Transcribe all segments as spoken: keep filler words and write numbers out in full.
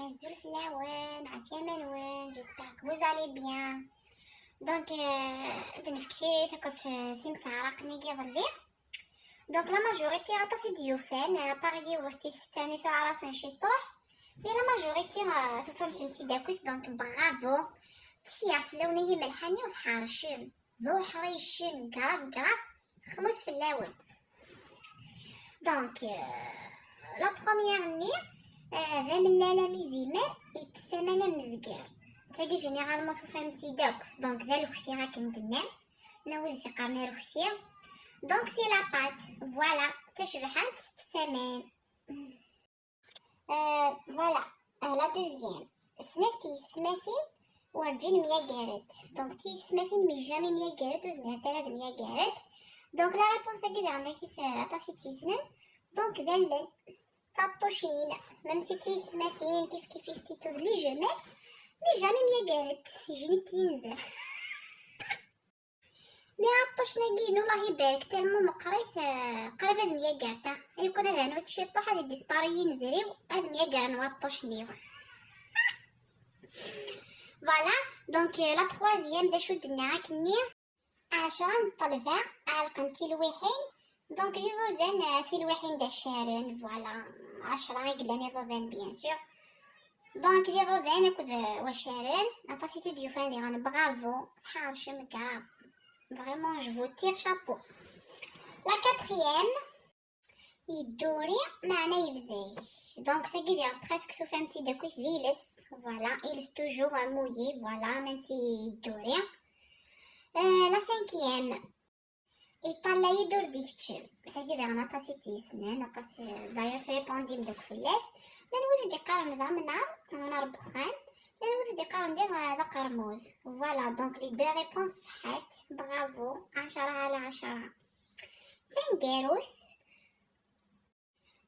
Azul fell-awen, ɛaslama-nwen, j'espère que vous allez bien. Donc, euh, ad nefk tiririt akk ɣef timseɛraqin-agi iḍelli. Donc, la majorité aṭas i d-yufan, à part yiwet tis setta-nni tuɛer-asen ciṭuḥ. Mais la majorité, euh, tufam-tent-id akkit, donc bravo. Ttkiɣ fell-awen ay imelḥan-iw, tḥercem. D uḥricen, grave, grave. Xmus fell-awen. Donc, euh, la première-nni, euh, d amellal am izimer, ittess aman am mezger. Tagi, généralement, tufam-tt-id akk. Donc, d alukti akken d-nnan. Llan wid i s-iqqaren arukti. Donc, c'est la pâte. Voilà, d tacebḥant, tettess aman. Euh, voilà. Euh, la deuxième. Snat tyessetmatin werǧin myagarent. Donc, tyessetmatin, mais jamais myagarent, ur zmirent ara ad myagarent. Donc, la réponse-agi daɣen akit, euh, aṭas i tt-yessnen. Donc, d allen, d taṭṭucin, même si d tyessetmatin, kif kif i tent-id-tudd les jumelles, mais jamais myagarent. Jini tyinzer. Mais aṭṭucin-agi-inu, Allah ibarek, tellement meqqrit, euh, qrib ad myagar ta. Yukan ad anu ciṭuḥ, ad idispari yinzer-iw, ad myagaren waṭṭucen-iw. Voilà, donc, euh, la troisième, d acu d-nniɣ akkenni? Ɛecra n ṭṭelba ɛelqen tilwiḥin. Donc, d iḍudan, euh, tilwiḥin d accaren, voilà. Ɛecra i yellan iḍudan, bien sûr. Donc, d iḍudan akked, euh, waccaren. Aṭas i tt-id-yufan diɣen, bravo. Tḥercem, grave. Vraiment, je vous tire chapeau. La quatrième, yedduri, meɛna yebzeg. Donc, tagi diɣen presque tufam-tt-id akkit d iles. Voilà, iles toujours, euh, mouillé, voilà, même si yedduri. Euh, la cinquième, iṭalla-yi-d ur d-ikeččem. Tagi daɣen aṭas i tt-yessnen, aṭas, d'ailleurs, trépondi-m-d akk fell-as. Llan wid i d-iqqaren d amnar, amnar n wexxam. Llan wid i d-iqqaren diɣ d aqermud. Voilà, donc les deux réponses ṣeḥḥant. Bravo, ɛecra ɛla ɛecra. Taneggarut,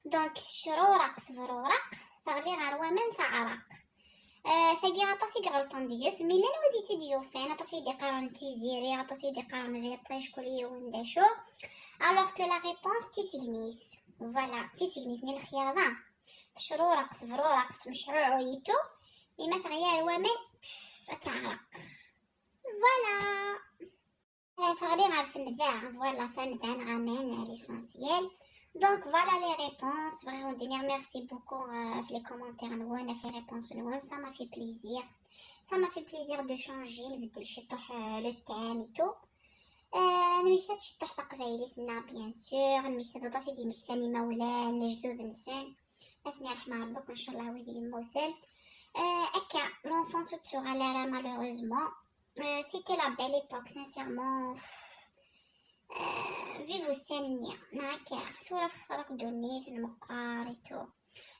donc, tecruraq tebruraq, teɣli ɣer waman teɛreq. Euh, tagi aṭas i iɣelṭen deg-s, mais llan wid i tt-id-yufan, aṭas i d-iqqaren d tiziri, aṭas i d-iqqaren d iṭij, kul yiwen d acu. Alors que la réponse d tisegnit. Voilà, tisegnit n lexyaḍa. Tecruraq, tebruraq, tettmecɛuɛuy et tout, mais ma teɣli ɣer waman, pff, ad teɛreq. Voilà. Euh, teɣli ɣer temda, voilà, tamda neɣ aman, euh, l'essentiel. Donc, voilà les réponses. Vraiment, d-iniɣ merci beaucoup, euh, ɣef les commentaires-nwen, ɣef les réponses-nwen. Ça m'a fait plaisir. Ça m'a fait plaisir de changer, nbeddel ciṭuḥ, euh, le thème et tout. Euh, nmekta-d ciṭuḥ taqbaylit-nneɣ, bien sûr. Nmekta-d aṭas i d-imektan imawlan, lejdud-nsen. Ad ten-yerḥem Rebbi, ncallah, wid yemmuten. Euh, akka, l'enfance ur tettuɣal ara, malheureusement. Euh, c'était la belle époque, sincèrement. Euh, vive ussan-nni, neɣ akka, tura texṣer akk ddunit, nmeqqer et tout.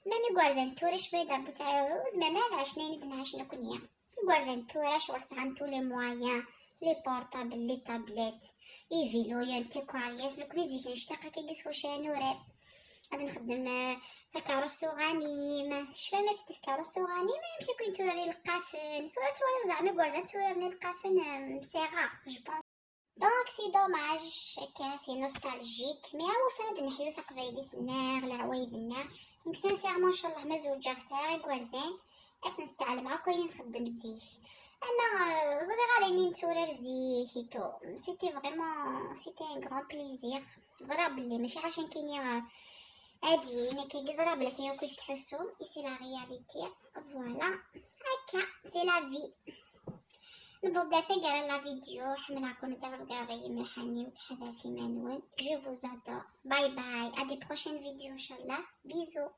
Même igerdan tura, icba-yi-d Rebbi ttɛiwed, ur zmiren ara ad ɛacen ayen i d-nɛac nekni. Igerdan tura, ccɣel sɛan tous les moyens, les portables, les tablettes, iviluyen, tikwariyac, nekni zik nectaq akka s wacu ara nurar. Ad nxeddem, euh, takeṛṛust uɣanim. Tecfam-as-d takeṛṛust uɣanim? Amek i kent-tturar ileqqafen? Tura twalaḍ zeɛma igerdan tturaren ileqqafen, euh, c'est rare, je pense. Donc, c'est dommage, akka, c'est nostalgique. Mais awufan ad neḥyu taqbaylit-nneɣ, leɛwayed-nneɣ. Donc, sincèrement, ncallah, ma zewǧeɣ, sɛiɣ igerdan, ad sen-steɛlmeɣ akk ayen i nxeddem zik. Ama, euh, ẓriɣ ara ayen i netturar zik et tout. C'était vraiment, c'était un grand plaisir. Ẓriɣ belli mačči ḥaca nekkini, euh, ad yin, akka, ẓriɣ belli akken akk i tettḥussum, et c'est la réalité. Voilà. Akka, c'est la vie. Newweḍ-d ar taggara n la vidéo, ḥemmleɣ-ken, ad aɣeɣ deg ṛṛay imelḥanen-iw, ttḥadaret iman-nwen. Je vous adore. Bye bye. À des prochaines vidéos, ncallah. Bisous.